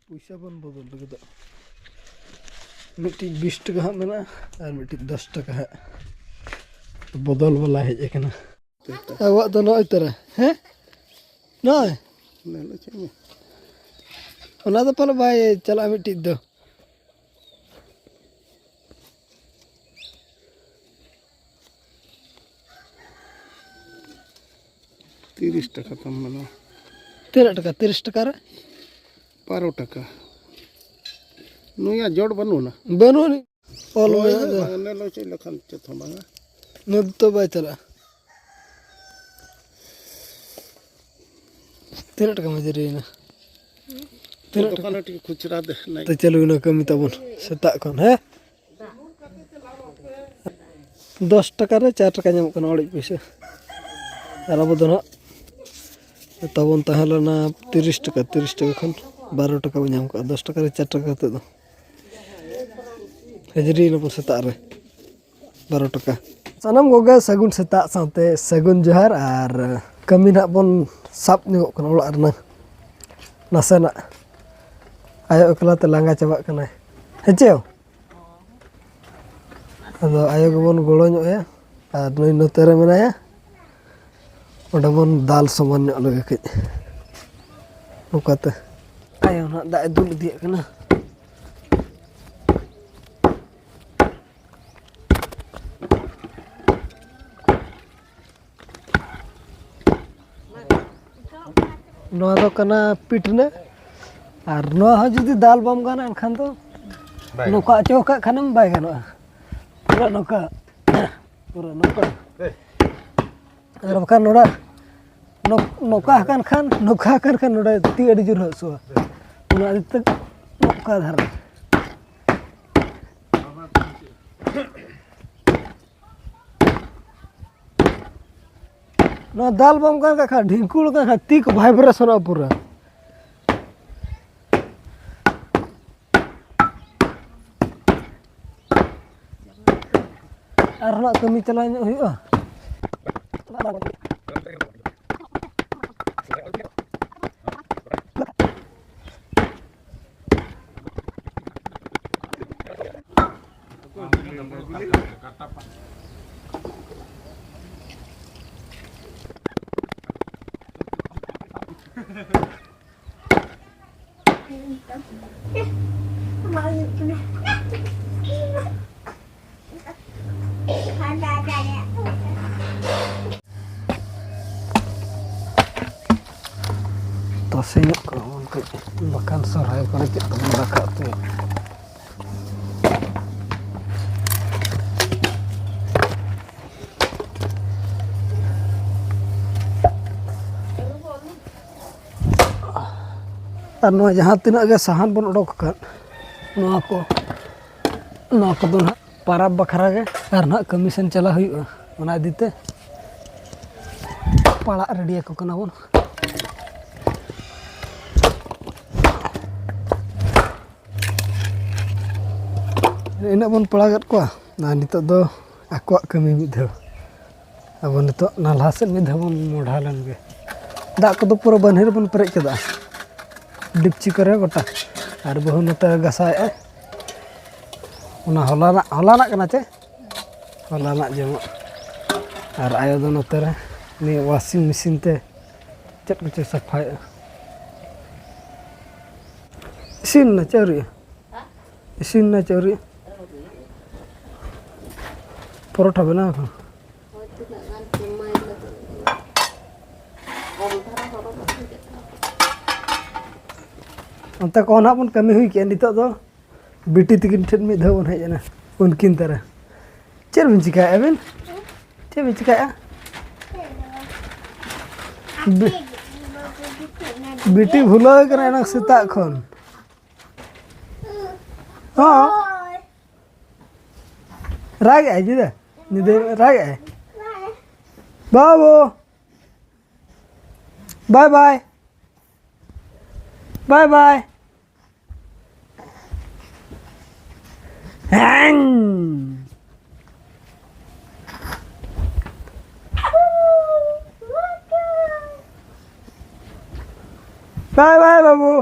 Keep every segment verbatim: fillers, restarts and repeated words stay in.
ᱯᱚᱭᱥᱟ ᱵᱚᱱ ᱵᱚᱫᱚᱞ ᱞᱟᱹᱜᱤᱫᱚᱜ᱾ ᱢᱤᱫᱴᱤᱡ ᱵᱤᱥ ᱴᱟᱠᱟ ᱦᱟᱸᱜ ᱢᱮᱱᱟᱜᱼᱟ ᱟᱨ ᱢᱤᱫᱴᱤᱡ ᱫᱚᱥ ᱴᱟᱠᱟ ᱦᱟᱸᱜ᱾ ᱵᱚᱫᱚᱞ ᱵᱟᱞᱟ ᱦᱮᱡ ᱟᱠᱟᱱᱟ᱾ ᱟᱵᱚᱣᱟᱜ ᱫᱚ ᱱᱚᱜᱼᱚᱭ ᱛᱟᱨᱟ, ᱦᱮᱸ? ᱱᱚᱜᱼᱚᱭ᱾ ᱚᱱᱟ ᱫᱚ ᱯᱟᱞᱮ ᱵᱟᱭ ᱪᱟᱞᱟᱜᱼᱟ ᱢᱤᱫᱴᱤᱡ ᱫᱚ᱾ ᱛᱤᱨᱤᱥ ᱴᱟᱠᱟ ᱛᱟᱢ ᱢᱮᱱᱟᱜᱼᱟ᱾ ᱛᱤᱱᱟᱹᱜ ᱴᱟᱠᱟ? ᱛᱤᱨᱤᱥ ᱴᱟᱠᱟ ᱨᱮ? ᱵᱟᱨᱚ ᱴᱟᱠᱟ᱾ ᱱᱩᱭᱟᱜ ᱡᱚᱲ ᱵᱟᱹᱱᱩᱜ ᱟᱱᱟ᱾ ᱵᱟᱹᱱᱩᱜ ᱟᱹᱱᱤᱡ᱾ ᱚᱞ ᱦᱳᱭ, ᱢᱮᱱᱟᱜ ᱫᱚ᱾ ᱵᱟᱝ, ᱱᱮ ᱞᱚ ᱪᱮᱫ ᱞᱮᱠᱷᱟᱱ ᱪᱮᱫ ᱦᱚᱸ ᱵᱟᱝᱟ᱾ ᱱᱤᱛ ᱫᱚ ᱵᱟᱭ ᱪᱟᱞᱟᱜᱼᱟ᱾ ᱛᱤᱱᱟᱹᱜ ᱴᱟᱠᱟ ᱢᱟᱹᱡᱷᱤ ᱨᱮ ᱦᱩᱭᱱᱟ? ᱛᱤᱱᱟᱹᱜ ᱴᱟᱠᱟ? ᱫᱚᱠᱟᱱ ᱨᱮ ᱴᱷᱤᱠ ᱠᱷᱩᱪᱨᱟ ᱫᱮ, ᱱᱟᱭ᱾ ᱛᱚ ᱪᱟᱹᱞᱩᱭᱮᱱᱟ ᱠᱟᱹᱢᱤ ᱛᱟᱵᱚᱱ ᱥᱮᱛᱟᱜ ᱠᱷᱚᱱ, ᱦᱮᱸ? ᱫᱚᱥ ᱴᱟᱠᱟ ᱨᱮ ᱪᱟᱨ ᱴᱟᱠᱟ ᱧᱟᱢᱚᱜ ᱠᱟᱱᱟ ᱚᱲᱮᱡ ᱯᱩᱭᱥᱟᱹ᱾ ᱟᱨ ᱟᱵᱚ ᱫᱚ ᱱᱟᱦᱟᱜ ᱛᱟᱵᱚᱱ ᱛᱟᱦᱮᱸ ᱞᱮᱱᱟ ᱛᱤᱨᱤᱥ ᱴᱟᱠᱟ, ᱛᱤᱨᱤᱥ ᱴᱟᱠᱟ ᱠᱷᱚᱱ ᱵᱟᱨᱚ ᱴᱟᱠᱟ ᱵᱚᱱ ᱧᱟᱢ ᱠᱟᱜᱼᱟ, ᱫᱚᱥ ᱴᱟᱠᱟ ᱨᱮ ᱪᱟᱨ ᱴᱟᱠᱟ ᱠᱟᱛᱮᱫ ᱫᱚ᱾ ᱦᱟᱹᱡᱨᱤ ᱱᱟᱵᱚᱱ ᱥᱮᱛᱟᱜ ᱨᱮ ᱵᱟᱨᱚ ᱴᱟᱠᱟ᱾ ᱥᱟᱱᱟᱢ ᱠᱚᱜᱮ ᱥᱟᱹᱜᱩᱱ ᱥᱮᱛᱟᱜ ᱥᱟᱶᱛᱮ ᱥᱟᱹᱜᱩᱱ ᱡᱚᱦᱟᱨ᱾ ᱟᱨ ᱠᱟᱹᱢᱤ ᱱᱟᱦᱟᱜ ᱵᱚᱱ ᱥᱟᱵ ᱧᱚᱜᱚᱜ ᱠᱟᱱᱟ ᱚᱲᱟᱜ ᱨᱮᱱᱟᱜ᱾ ᱱᱟᱥᱮᱱᱟᱜ ᱟᱭᱳ ᱮᱠᱞᱟ ᱛᱮ ᱞᱟᱸᱜᱟ ᱪᱟᱵᱟᱜ ᱠᱟᱱᱟᱭ, ᱦᱮᱸ ᱪᱮ? ᱟᱫᱚ ᱟᱭᱳ ᱜᱮᱵᱚᱱ ᱜᱚᱲᱚ ᱧᱚᱜ ᱟᱭᱟ᱾ ᱟᱨ ᱱᱩᱭ ᱱᱚᱛᱮ ᱨᱮ ᱢᱮᱱᱟᱭᱟ, ᱚᱸᱰᱮ ᱵᱚᱱ ᱫᱟᱞ ᱥᱚᱢᱟᱱ ᱧᱚᱜ ᱞᱮᱜᱮ ᱠᱟᱹᱡ᱾ ᱱᱚᱝᱠᱟᱛᱮ ᱟᱭᱳ ᱱᱟᱦᱟᱜ ᱫᱟᱜ ᱮ ᱫᱩᱞ ᱤᱫᱤᱭᱟᱜ ᱠᱟᱱᱟ᱾ ᱱᱚᱣᱟ ᱫᱚ ᱠᱟᱱᱟ ᱯᱤᱴᱱᱟᱹ᱾ ᱟᱨ ᱱᱚᱣᱟ ᱦᱚᱸ ᱡᱩᱫᱤ ᱫᱟᱞ ᱵᱟᱢ ᱜᱟᱱᱟ, ᱮᱱᱠᱷᱟᱱ ᱫᱚ ᱵᱟᱭ ᱜᱟᱱᱚᱜᱼᱟ᱾ ᱱᱚᱝᱠᱟ ᱚᱪᱚᱜ ᱠᱟᱜ ᱠᱷᱟᱱᱮᱢ ᱵᱟᱭ ᱜᱟᱱᱚᱜᱼᱟ᱾ ᱯᱩᱨᱟᱹ ᱱᱚᱝᱠᱟ, ᱯᱩᱨᱟᱹ ᱱᱚᱝᱠᱟ᱾ ᱟᱨ ᱵᱟᱠᱷᱟᱱ ᱱᱚᱰᱮ ᱱᱚ-, ᱱᱚᱝᱠᱟ ᱟᱠᱟᱱ ᱠᱷᱟᱱ, ᱱᱚᱝᱠᱟ ᱟᱠᱟᱱ ᱠᱷᱟᱱ ᱱᱚᱰᱮ ᱛᱤ ᱟᱹᱰᱤ ᱡᱳᱨ ᱦᱟᱹᱥᱩᱣᱟ᱾ ᱚᱱᱟ ᱤᱫᱤ ᱛᱮ ᱱᱚᱝᱠᱟ ᱫᱷᱟᱨᱟ᱾ ᱱᱚᱣᱟ ᱫᱟᱞ ᱵᱟᱢ ᱜᱟᱱ ᱠᱟᱜ ᱠᱷᱟᱱ, ᱰᱷᱤᱝᱠᱩᱲ ᱠᱟᱜ ᱠᱷᱟᱱ, ᱛᱤ ᱠᱚ ᱵᱷᱟᱭᱵᱨᱮᱥᱚᱱᱚᱜᱼᱟ ᱯᱩᱨᱟᱹ᱾ ᱟᱨᱦᱚᱸ ᱱᱟᱜ ᱠᱟᱹᱢᱤ ᱪᱟᱞᱟᱣ ᱧᱚᱜ ᱦᱩᱭᱩᱜᱼᱟ᱾ ᱱᱚᱣᱟ ᱫᱚ ᱠᱟᱱᱟ ᱯᱤᱴᱱᱟᱹ᱾ ᱛᱟᱥᱮ ᱧᱚᱜ ᱠᱟᱜᱼᱟ ᱵᱚᱱ ᱠᱟᱹᱡ, ᱵᱟᱠᱷᱟᱱ ᱥᱚᱨᱦᱟᱭ ᱠᱚᱨᱮ ᱪᱮᱫ ᱛᱮᱵᱚᱱ ᱫᱟᱠᱟ ᱩᱛᱩᱭᱟ? ᱟᱨ ᱱᱚᱣᱟ ᱡᱟᱦᱟᱸ ᱛᱤᱱᱟᱹᱜ ᱜᱮ ᱥᱟᱦᱟᱱ ᱵᱚᱱ ᱚᱰᱚᱠ ᱟᱠᱟᱫ, ᱱᱚᱣᱟ ᱠᱚ, ᱱᱚᱣᱟ ᱠᱚᱫᱚ ᱱᱟᱦᱟᱜ ᱯᱟᱨᱟᱵᱽ ᱵᱟᱠᱷᱨᱟ ᱜᱮ, ᱟᱨ ᱱᱟᱦᱟᱜ ᱠᱟᱹᱢᱤ ᱥᱮᱱ ᱪᱟᱞᱟᱜ ᱦᱩᱭᱩᱜᱼᱟ᱾ ᱚᱱᱟ ᱤᱫᱤ ᱛᱮ ᱯᱟᱲᱟᱜ ᱨᱮᱰᱤ ᱟᱠᱚ ᱠᱟᱱᱟ ᱵᱚᱱ᱾ ᱤᱱᱟᱹᱜ ᱵᱚᱱ ᱯᱟᱲᱟᱜ ᱟᱠᱟᱫ ᱠᱚᱣᱟ, ᱟᱨ ᱱᱤᱛᱚᱜ ᱫᱚ ᱟᱠᱚᱣᱟᱜ ᱠᱟᱹᱢᱤ ᱢᱤᱫ ᱫᱷᱟᱣ᱾ ᱟᱵᱚ ᱱᱤᱛᱚᱜ ᱱᱟᱞᱦᱟ ᱥᱮᱫ ᱢᱤᱫ ᱫᱷᱟᱣ ᱵᱚᱱ ᱢᱚᱦᱰᱟ ᱞᱮᱱ ᱜᱮ᱾ ᱫᱟᱜ ᱠᱚᱫᱚ ᱯᱩᱨᱟᱹ ᱵᱟᱹᱱᱦᱤ ᱨᱮᱵᱚᱱ ᱯᱮᱨᱮᱡ ᱠᱮᱫᱟ, ᱰᱮᱠᱪᱤ ᱠᱚᱨᱮ ᱜᱚᱴᱟ᱾ ᱟᱨ ᱵᱟᱹᱦᱩ ᱱᱚᱛᱮ ᱜᱷᱟᱥᱟᱣᱮᱫᱼᱟᱭ᱾ ᱚᱱᱟ ᱦᱚᱞᱟᱱᱟᱜ, ᱦᱚᱞᱟᱱᱟᱜ ᱠᱟᱱᱟ ᱪᱮ? ᱦᱚᱞᱟᱱᱟᱜ ᱡᱚᱢᱟᱜ᱾ ᱟᱨ ᱟᱭᱳ ᱫᱚ ᱱᱚᱛᱮ ᱨᱮ ᱱᱤᱭᱟᱹ washing machine ᱛᱮ ᱪᱮᱫ ᱠᱚᱪᱚᱭ ᱥᱟᱯᱷᱟᱭᱮᱫᱼᱟ᱾ ᱤᱥᱤᱱ ᱱᱟ ᱪᱮ ᱟᱹᱣᱨᱤᱜᱼᱟ? ᱤᱥᱤᱱ ᱱᱟ ᱪᱮ ᱟᱹᱣᱨᱤᱜᱼᱟ? ᱯᱚᱨᱚᱴᱷᱟ ᱵᱮᱱᱟᱣ ᱟᱠᱟᱱᱟ᱾ ᱚᱱᱛᱮ ᱠᱚ ᱱᱟᱦᱟᱜ ᱵᱚᱱ ᱠᱟᱹᱢᱤ ᱦᱩᱭ ᱠᱮᱜᱼᱟ, ᱱᱤᱛᱚᱜ ᱫᱚ ᱵᱤᱴᱤ ᱛᱤᱠᱤᱱ ᱴᱷᱮᱱ ᱢᱤᱫ ᱫᱷᱟᱣ ᱵᱚᱱ ᱦᱮᱡ ᱮᱱᱟ᱾ ᱩᱱᱠᱤᱱ ᱛᱟᱨᱟ ᱪᱮᱫ ᱵᱤᱱ ᱪᱤᱠᱟᱹᱭᱮᱫᱼᱟ ᱟᱹᱵᱤᱱ? ᱪᱮᱫ ᱵᱤᱱ ᱪᱤᱠᱟᱹᱭᱮᱫᱼᱟ? ᱵᱤ-, ᱵᱤᱴᱤ ᱵᱷᱩᱞᱟᱹᱣ ᱠᱟᱱᱟ ᱮᱱᱟᱝ ᱥᱮᱛᱟᱜ ᱠᱷᱚᱱ᱾ ᱦᱚᱸ᱾ ᱨᱟᱜᱮᱜᱼᱟᱭ ᱪᱮᱫᱟᱜ? ᱧᱤᱫᱟᱹ ᱨᱟᱜᱮᱜᱼᱟᱭ? ᱵᱟᱹᱵᱩ! ᱵᱟᱭ ᱵᱟᱭ᱾ ᱵᱟᱭ ᱵᱟᱭ᱾ ᱦᱮᱸ᱾ ᱵᱟᱭ ᱵᱟᱭ ᱵᱟᱹᱵᱩ᱾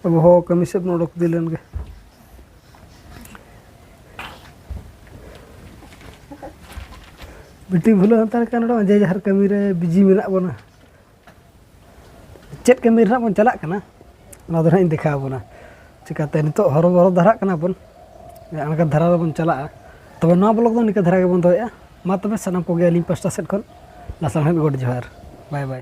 ᱟᱵᱚ ᱦᱚᱸ ᱠᱟᱹᱢᱤ ᱥᱮᱫ ᱵᱚᱱ ᱚᱰᱚᱠ ᱤᱫᱤ ᱞᱮᱱ ᱜᱮ᱾ ᱵᱤᱴᱤ ᱵᱷᱩᱞᱟᱹ ᱦᱟᱱᱛᱟᱲ ᱠᱟᱱ ᱱᱚᱰᱮ ᱡᱮ ᱡᱟᱦᱟᱨ ᱠᱟᱹᱢᱤ ᱨᱮ ᱵᱤᱡᱤ ᱢᱮᱱᱟᱜ ᱵᱚᱱᱟ᱾ ᱪᱮᱫ ᱠᱟᱹᱢᱤ ᱨᱮ ᱦᱟᱸᱜ ᱵᱚᱱ ᱪᱟᱞᱟᱜ ᱠᱟᱱᱟ, ᱚᱱᱟ ᱫᱚ ᱦᱟᱸᱜ ᱤᱧ ᱫᱮᱠᱷᱟᱣ ᱟᱵᱚᱱᱟ᱾ ᱪᱤᱠᱟᱹᱛᱮ ᱱᱤᱛᱚᱜ ᱦᱚᱨᱚᱵᱚᱨᱚ ᱫᱷᱟᱨᱟᱜ ᱠᱟᱱᱟ ᱵᱚᱱ, ᱚᱱᱠᱟ ᱫᱷᱟᱨᱟ ᱨᱮᱵᱚᱱ ᱪᱟᱞᱟᱜᱼᱟ᱾ ᱛᱚᱵᱮ ᱱᱚᱣᱟ ᱵᱞᱚᱜ ᱫᱚ ᱱᱤᱝᱠᱟᱹ ᱫᱷᱟᱨᱟ ᱜᱮᱵᱚᱱ ᱫᱚᱦᱚᱭᱮᱫᱼᱟ᱾ ᱢᱟ ᱛᱚᱵᱮ ᱥᱟᱱᱟᱢ ᱠᱚᱜᱮ ᱟᱹᱞᱤᱧ ᱯᱟᱥᱴᱟ ᱥᱮᱫ ᱠᱷᱚᱱ ᱞᱟᱥᱟᱲᱦᱮᱫ ᱜᱚᱰ ᱡᱚᱦᱟᱨ᱾ ᱵᱟᱭ ᱵᱟᱭ᱾